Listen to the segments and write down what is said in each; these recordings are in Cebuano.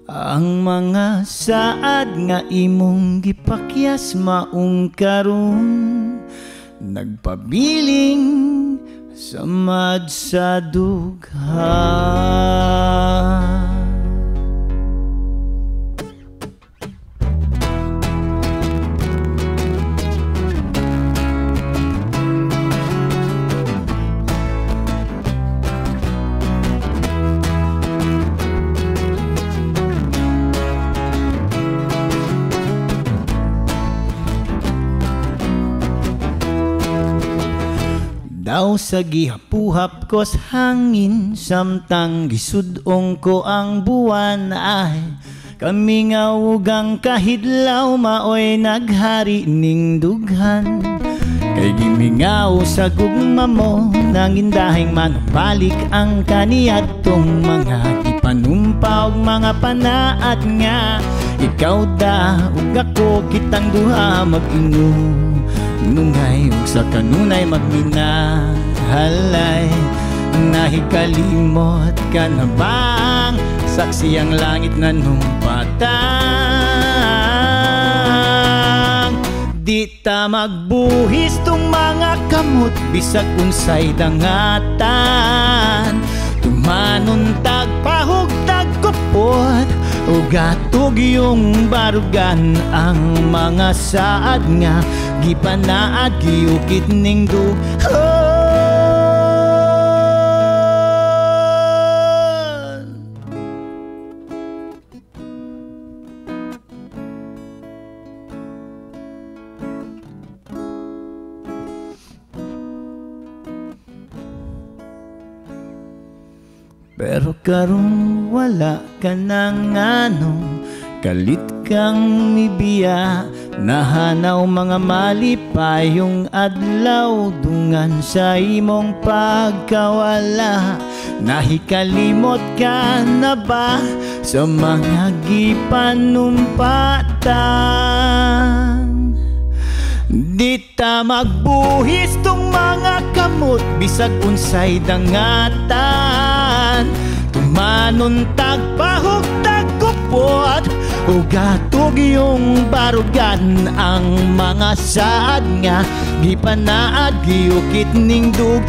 Ang mga saad nga imong gipakyas maong karon nagpabiling samad sa dughan. Daw sa gihapuhap ko's hangin, samtang gisudong ko ang buwan, ay kami nga ugang kahidlaw maoy naghari ning dughan. Kay gimingaw sa gugma mo, nangindahing manubalik ang kaniadtong mga gipanumpa og mga panaat nga ikaw da ug ako kitang duha mag-ingon nungay ug sa kanunay magminahalay. Nahikalimot ka na bang saksi ang langit na numpatang? Di ta magbuhis tong mga kamot bisag unsay dangatan. Tumanon tag pahugtag kupot ug atog yung barugan ang mga saad nga gipanaad giukit ning dughan. Pero karon wala ka nang anong kalit kang mibiya, nahanaw mga malipayong adlaw dungan sa imong pagkawala. Nahikalimot ka na ba sa mga gipanumpatan? Di ta magbuhis tong mga kamot bisag unsay dangatan. Tumanon tag pahugtag kupot ug atog yung barugan ang mga saad nga gipanaad giukit ning dughan.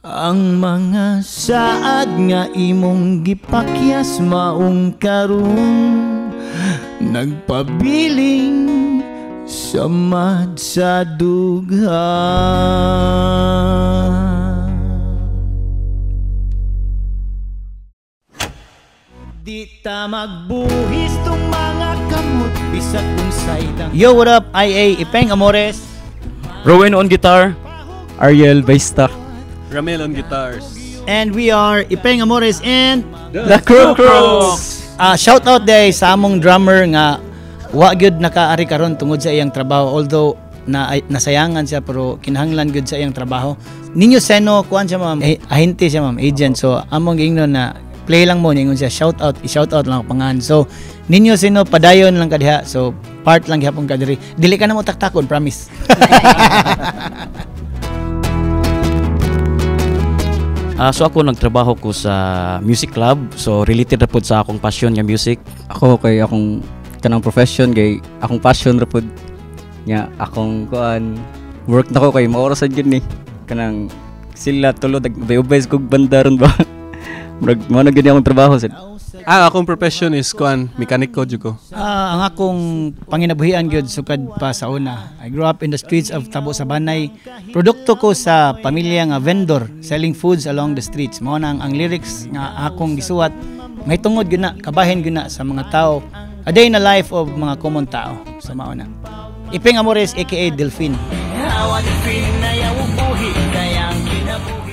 Ang mga saad nga imong gipakyas maong karon nagpabiling samad sa dughan. Di ta magbuhis tong mga kamot bisag unsay dang. Yo, what up? IA Ipeng Amores, Rowen on guitar, Ariel Baista, Ramel on guitars, and we are Ipeng Amores and The Crooks. Shout out day sa among drummer nga wa gyud nakaari karon tungod sa iyang trabaho, although na nasayangan siya pero kinahanglan gyud sa iyang trabaho. Ninyo Seno kuan siya ma'am, ahente siya ma'am, agent. So among giingnon na play lang mo ningon siya, shout out, i-shout out lang ang pangalan. So Ninyo Seno padayon lang kadiha. So part lang gihapon ka diri. Dili ka na mo taktakon, promise. So ako nagtrabaho ko sa music club. So related ra pud sa akong passion nga music. Ako kay akong kanang profession kay akong passion ra pud nya akong kuan work nako kay maorasan gyud ni kanang sila tulo nag-ubay kog banda ron ba. Murag mo na gyud akong trabaho sad. Akong profession is kuan mekaniko jud ko. Ang akong panginabuhian gyud sukad pa sa una. I grew up in the streets of Tabo Sabanay. Produkto ko sa pamilya nga vendor selling foods along the streets. Mao na ang lyrics nga akong gisuwat may tungod gyud na, kabahin gyud na sa mga tao. A day in the life of mga common tao. So mao na. Ipeng Amores aka Delphine.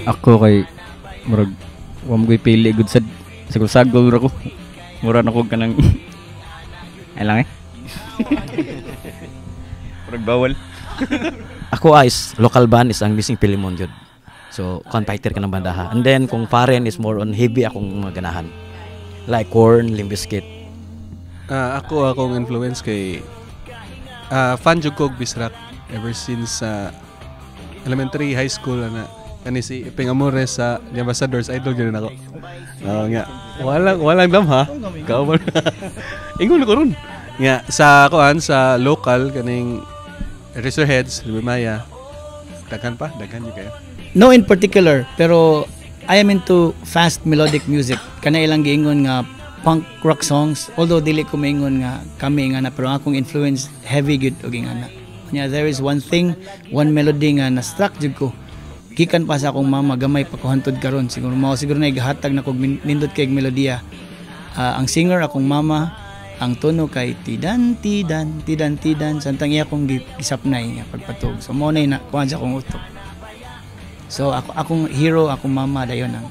Ako kay murag wa mo pili gud sad sagol-sagol ra ko. Mura na ko kanang ay lang eh. Murag bawal. Ako is local band is ang Missing Pilimon jud. So kon fighter ka ng bandaha. And then kung foreign is more on heavy akong mga ganahan. Like Korn, Limp Bizkit. Ako akong influence kay fan jud ko og Bisrak ever since elementary, high school na kani si Iping Amores sa The Ambassadors, idol gyud nako. Oo nga. Walang walang dam ha. Ikaw ba? Ingon ko ron. Nga sa kuan, sa local, kaning Eraserheads, Maya. Daghan pa, daghan gyud kayo. No in particular, pero I am into fast melodic music. Kana ilang giingon nga punk rock songs. Although dili ko maingon nga kami nga na, pero akong influence heavy gyud og ingana. Nya there is one thing, one melody nga na-struck jud ko. Gikan pa sa akong mama, gamay pa ko hantod karon. Siguro mao siguro na igahatag na kog nindot kay melodiya. Ah, ang singer akong mama, ang tono kay tidan tidan tidan tidan samtang iya akong gisapnay nga pagpatug. So mao na na kuan sa akong utok. So ako, akong hero akong mama dayon ang.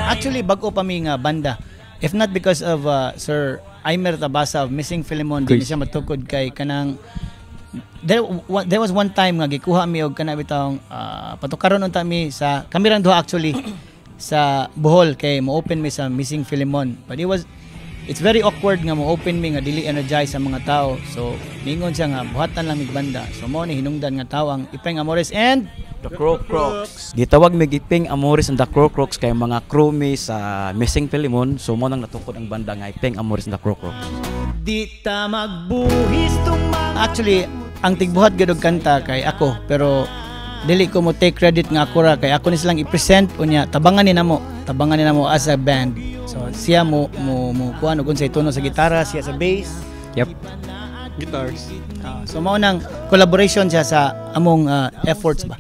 Actually, bago pa mi nga banda. If not because of Sir Aimer Tabasa of Missing Philemon, di ni siya matukod kay kanang there was one time nga gikuha mi og kana bitawng patukaron unta mi sa kami rang duha actually sa Bohol kay mo open mi sa Missing Philemon. But it's very awkward nga mo open mi nga dili energize sa mga tao. So ningon siya nga buhatan lang mig banda. So mo ni hinungdan nga tao ang Ipeng Amores and The Crow Crocs. Gitawag mig Ipeng Amores and the Crow Crocs kay mga crew mi sa Missing Philemon. So mo nang natukod ang banda nga Ipeng Amores and the Crow Crocs. Di ta magbuhis tung mga Actually, ang tigbuhat gyud og kanta kay ako, pero dili ko mo take credit nga ako ra kay ako ni silang i-present unya tabangan ni namo as a band. So siya mo kuan og unsay tono sa gitara, siya sa bass. Yep. Guitars. Ah, so mao nang collaboration siya sa among efforts ba.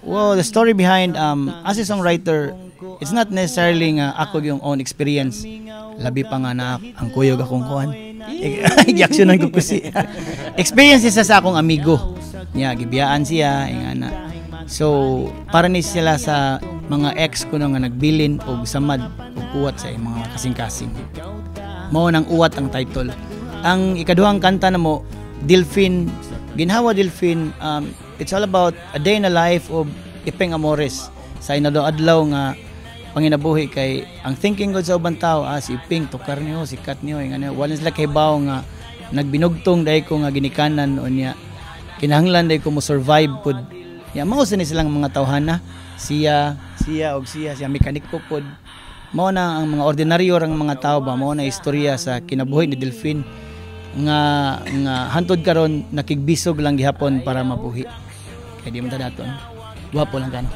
Well, the story behind, as a songwriter, it's not necessarily nga ako yung own experience. Labi pa nga na ang kuyog akong kuan. I-actionan ko kasi. Experience siya sa akong amigo. Niya, gibiyaan siya, ingana. So, para ni sila sa mga ex ko na nga nagbilin og samad og uwat sa iyang mga kasing-kasing. Mao nang "Uwat" ang title. Ang ikaduhang kanta namo, Delphine, Ginhawa Delphine, it's all about a day in the life of Ipeng Amores sa inadlaw nga panginabuhi kay ang thinking gud sa ubang tao, ah, si Ipeng tukar niyo, sikat niyo, ingana. Wala sila kahibaw nga nagbinugtong dahil ko nga ginikanan unya kinahanglan dahil ko mo survive pud. Ya mao sa ni silang mga tawhana, siya siya og siya siya mekaniko pud. Mao na ang mga ordinaryo rang mga tao ba. Mao na istorya sa kinabuhi ni Delphine nga nga hantod karon nakigbisog lang gihapon para mabuhi kay di man ta daton gwapo lang kano.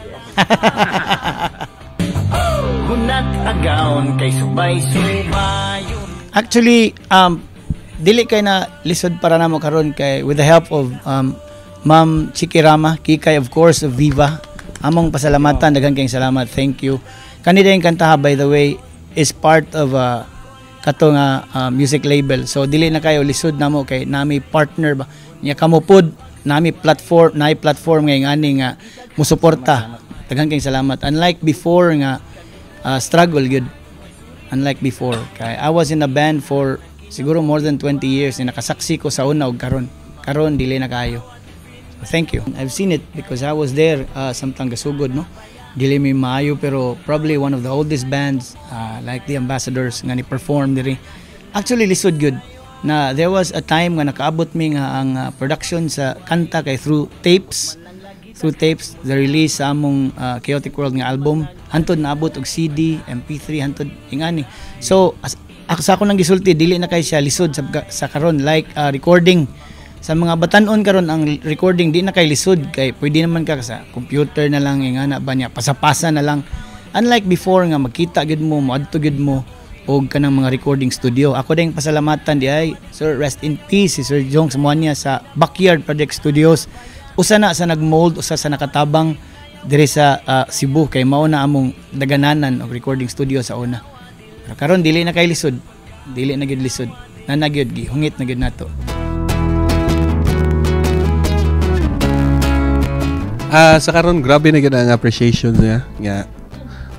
Hunat agawon kay subay-subayo. Actually, dili kay na lisod para namo karon kay with the help of Ma'am Chikirama, Kikay, of course, of Viva. Among pasalamatan, daghan kayong salamat. Thank you. Kanila yung kantaha, by the way, is part of kato nga music label. So dili na kayo lisod namo kay nami partner ba. Nya kamo pod nami platform, naay platform ngay ngani nga musuporta. Daghan kayong salamat. Unlike before nga struggle gyud, unlike before kay I was in a band for siguro more than 20 years na nakasaksi ko sa una og karon. Karon dili na kayo. So, thank you. I've seen it because I was there samtang gasugod, no. Dili mi maayo pero probably one of the oldest bands like the Ambassadors nga ni perform diri. Actually, lisod gyud na there was a time nga nakaabot mi nga ang production sa kanta kay through tapes, the release sa among Chaotic World nga album hantod naabot og CD, MP3 hantod ingani. So as, ako sa ako nang gisulti, dili na kay siya lisod sa karon like recording sa mga batanon karon. Ang recording di na kay lisod kay pwede naman ka sa computer na lang, ingana ba niya, pasapasa na lang, unlike before nga magkita gyud mo, moadto gyud mo og kanang mga recording studio. Ako ding pasalamatan di ay Sir, rest in peace, si Sir Jong Samuanya sa Backyard Project Studios. Usa na sa nagmold, usa sa nakatabang diri sa Cebu kay mao na among dagananan og recording studio sa una. Pero karon dili na kay lisod, dili na gyud lisod na na gyud gihungit na gyud nato. Ah, sa karon grabe na gyud ang appreciation niya nga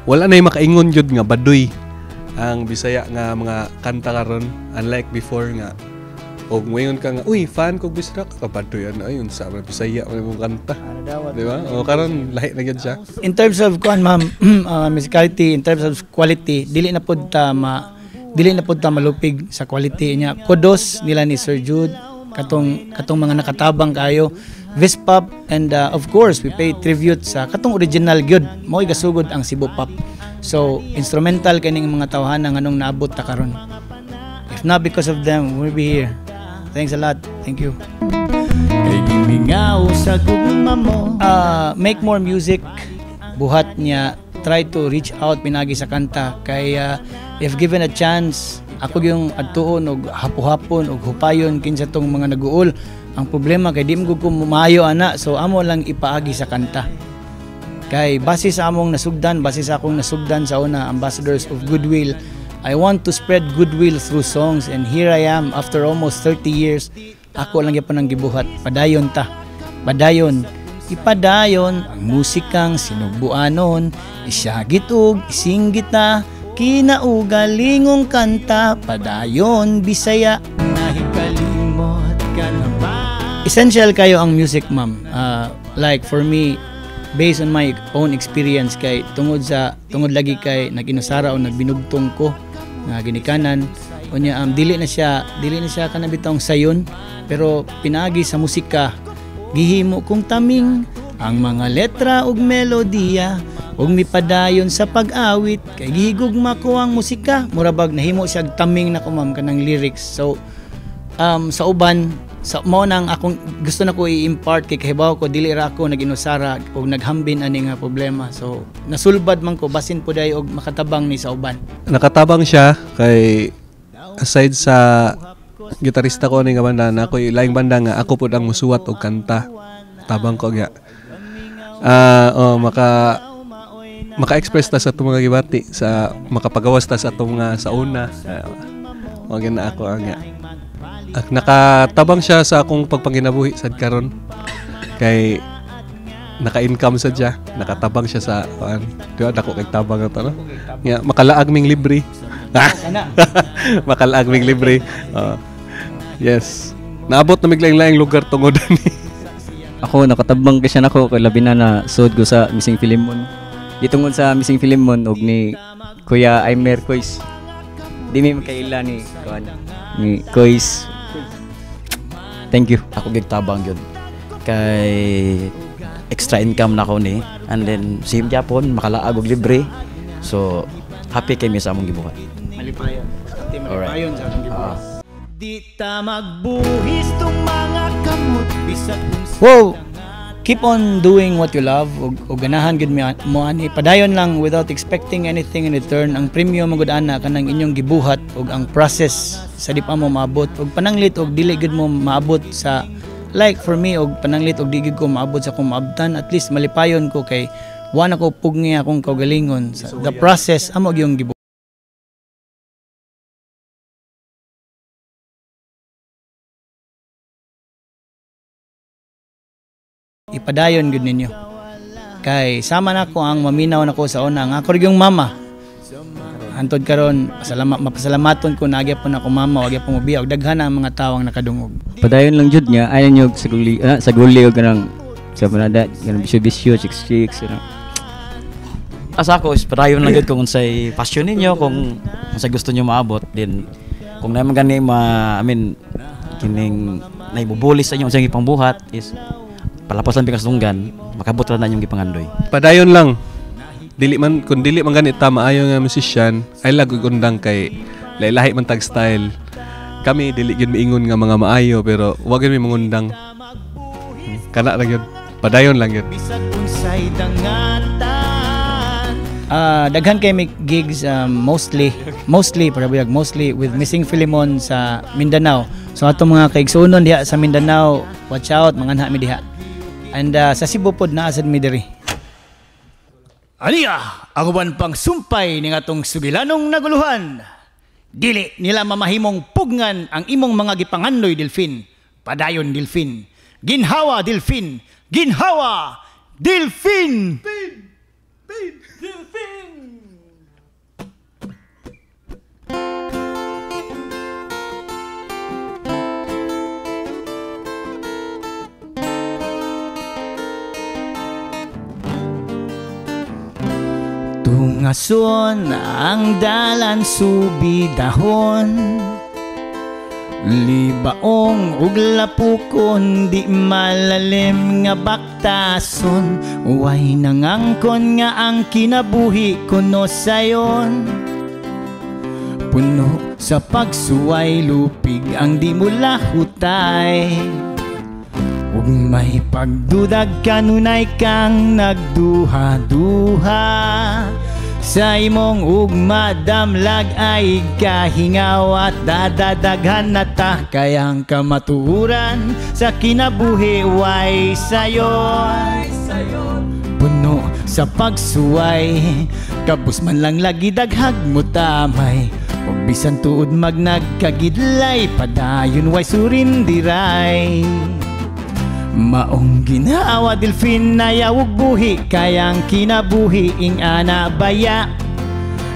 wala na yung makaingon gyud nga baduy ang Bisaya nga mga kanta karon, unlike before nga og moingon ka nga, "Uy, fan ko Bisrak ka," baduy ano ayun sa mga Bisaya mo imong kanta, di ba? O karon lahi na gyud siya. In terms of kuan, ma'am, musicality, in terms of quality, dili na pud ta malupig sa quality niya. Kudos nila ni Sir Jude. Katong katong mga nakatabang kayo Vispop, and of course we pay tribute sa katong original gyud, mo'y gasugod ang Cebu Pop. So instrumental kining mga tawhana nganong naabot ta karon. If not because of them, we'll be here. Thanks a lot. Thank you. Kay gimingaw sa gugma mo. Make more music, buhat niya, try to reach out pinagi sa kanta kay if given a chance, ako yung adtuon og hapo-hapon og hupayon kinsa tong mga naguol. Ang problema kay di mo ko maayo ana, so amo lang ipaagi sa kanta. Kay base sa among nasugdan, base sa akong nasugdan sa una, Ambassadors of Goodwill, I want to spread goodwill through songs, and here I am after almost 30 years, ako lang gyapon ang gibuhat. Padayon ta. Padayon. Ipadayon ang musikang sinubuanon, isyagit og isinggita, kinaugalingong kanta, padayon Bisaya. Nahikalimot ka na ba? Essential kayo ang music, ma'am. Like for me, based on my own experience, kay tungod lagi kay nag-inusara o nagbinugtong ko nga ginikanan unya, dili na siya kanang bitawng sayon, pero pinaagi sa musika gihimo kong taming ang mga letra ug melodiya ug mipadayon sa pag-awit kay gihigugma ko ang musika. Mura bag nahimo siya taming na ko, ma'am, kanang lyrics. So sa uban sa mao nang akong gusto na ko i-impart kay kahibaw ko dili ra ako nag-inusara og naghambin ani nga problema. So nasulbad man ko, basin po day og makatabang ni sa uban. Nakatabang siya kay aside sa gitarista ko ni nga banda na ako, laing banda nga ako pud ang musuwat og kanta. Tabang ko nga. Oh, maka-express ta sa atong mga gibati, sa makapagawas ta sa atong mga sauna. Mao na ako ang nga. Nakatabang siya sa akong pagpanginabuhi sad karon kay naka-income sa siya, nakatabang siya sa kuan. Di ba dako kay tabang ato, no? Nga makalaag ming libre. Makalaag ming libre. Yes. Naabot na mig laing-laing lugar tungod ani. Ako nakatabang kay siya nako kay labi na na sud ko sa Missing Filimon. Di tungod sa Missing Filimon og ni Kuya Aimer Kois. Di mi makaila ni kuan ni Kois. Thank you. Ako gigtabang yun. Kay extra income na ko ni. And then same gyapon makalaag og libre. So happy kay mi sa among gibuhat. Malipayon. Malipayon sa akong gibuhat. Di ta magbuhis tong mga kamot bisag Well, keep on doing what you love ug ganahan gid mo ani, padayon lang without expecting anything in return. Ang premyo mo gud ana kanang inyong gibuhat ug ang process sa di pa mo maabot, ug pananglit og dili gud mo maabot sa, like for me, og pananglit og di gid ko maabot sa akong maabtan, at least malipayon ko kay wa na ko pugni akong kaugalingon sa the process amo gyung gibuhat. Ipadayon gud ninyo kay sama nako ang maminaw nako sa una nga ako yung mama. Hantod karon, pasalamat, mapasalamaton ko na po na ako mama, wag po mobiya og daghan ang mga tawang nakadungog. Padayon lang jud nga ayaw nyo sa guli og kanang sa manada kanang bisyo-bisyo, chicks chicks, you know. Asa ako is padayon lang gyud kung unsay passion ninyo, kung unsay gusto niyo maabot din, kung naman gani ma, I mean, kining naibubuli sa inyo unsay gipangbuhat is palapos lang sunggan, makabot ra na inyong gipangandoy. Padayon lang. Dili man kung dili man ganit ta maayo nga musician, ay lag og undang kay lahi-lahi man tag style. Kami dili gyud miingon nga mga maayo, pero wa gyud mi mangundang. Kana lang gyud. Padayon lang gyud. Bisag unsay dangatan. Daghan kay may gigs, mostly para buyag, mostly with Missing Filimon sa Mindanao. So atong mga kaigsuonon diha sa Mindanao, watch out, manganha mi diha. And sa Cebu pod naa sad mi diri. Aniya ang uban pang sumpay ning atong sugilanong naguluhan. Dili nila mamahimong pugnan ang imong mga gipangandoy, Delfin. Padayon, Delfin. Ginhawa, Delfin. Ginhawa, Delfin. Delfin. Tungason ang dalan subidahon. Libaong ug lapukon, di malalim nga baktason. Way nangangkon nga ang kinabuhi kuno sayon. Puno sa pagsuway, lupig ang di mo lahutay. Ug may pagdudag kanunay kang nagduha-duha. Sa imong ugma damlag ay kahingaw at dadadaghan na ta. Kayang kamatuoran sa kinabuhi way sayon. Puno sa pagsuway, kabus man lang lagi daghag mo tamay. Ug bisan tuod magnagkagidlay, padayon way surindiray. Maong ginawa Delfin, ayaw og buhi, kayang kinabuhi ing ana baya.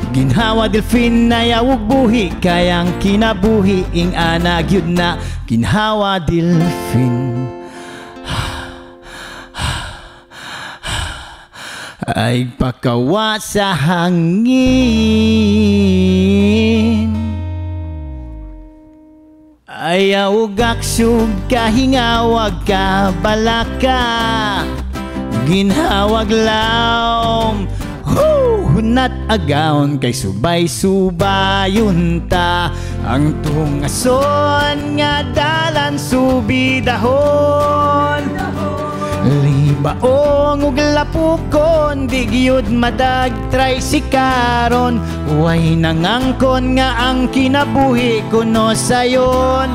Ginhawa Delfin, ayaw og buhi, kayang kinabuhi ing ana gyud na. Ginhawa Delfin, ay pakawa sa hangin. Ayaw gaksug kahingawag ka balaka. Ginhawag laom, hunat agaon kay subay-subayon ta. Ang tungason nga dalan subidahon. Libaong ug lapukon, di gyud madag tricykaron. Way nangangkon nga ang kinabuhi kuno sayon.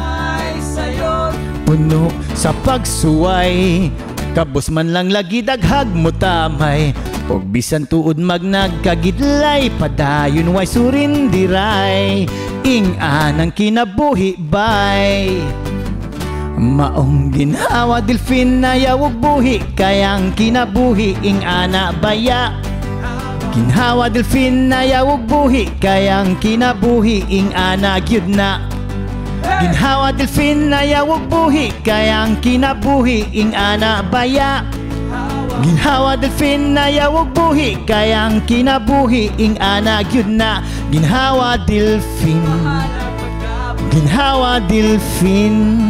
Puno sa pagsuway, kabus man lang lagi daghag mo tamay. Ug bisan tuod magnagkagidlay, padayon way surindiray. Ing anang kinabuhi bay. Maong ginawa Delfin, ayaw og buhi, kayang kinabuhi ing ana baya. Ginhawa Delfin, ayaw og buhi, kayang kinabuhi ing ana gyud na. Ginhawa Delfin, ayaw og buhi, kayang kinabuhi ing ana baya. Ginhawa Delfin, ayaw og buhi, kayang kinabuhi ing ana gyud na. Ginhawa Delfin, ginhawa Delfin,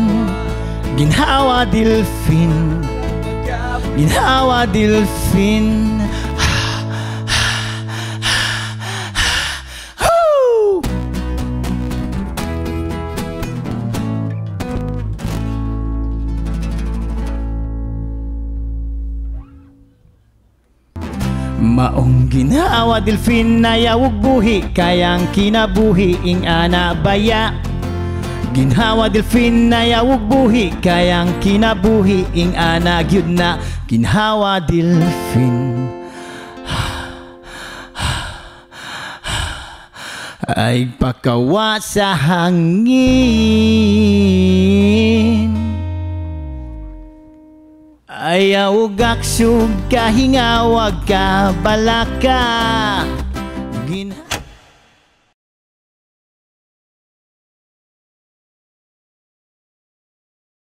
ginhawa Delfin, ginhawa Delfin. Maong ginawa Delfin, ayaw og buhi, kayang kinabuhi ing ana baya. Ginhawa Delfin, ayaw og buhi, kayang kinabuhi ing ana gyud na. Ginhawa Delfin, ay pakawa sa hangin. Ayaw gaksug kahingawag ka balaka. Ginhawa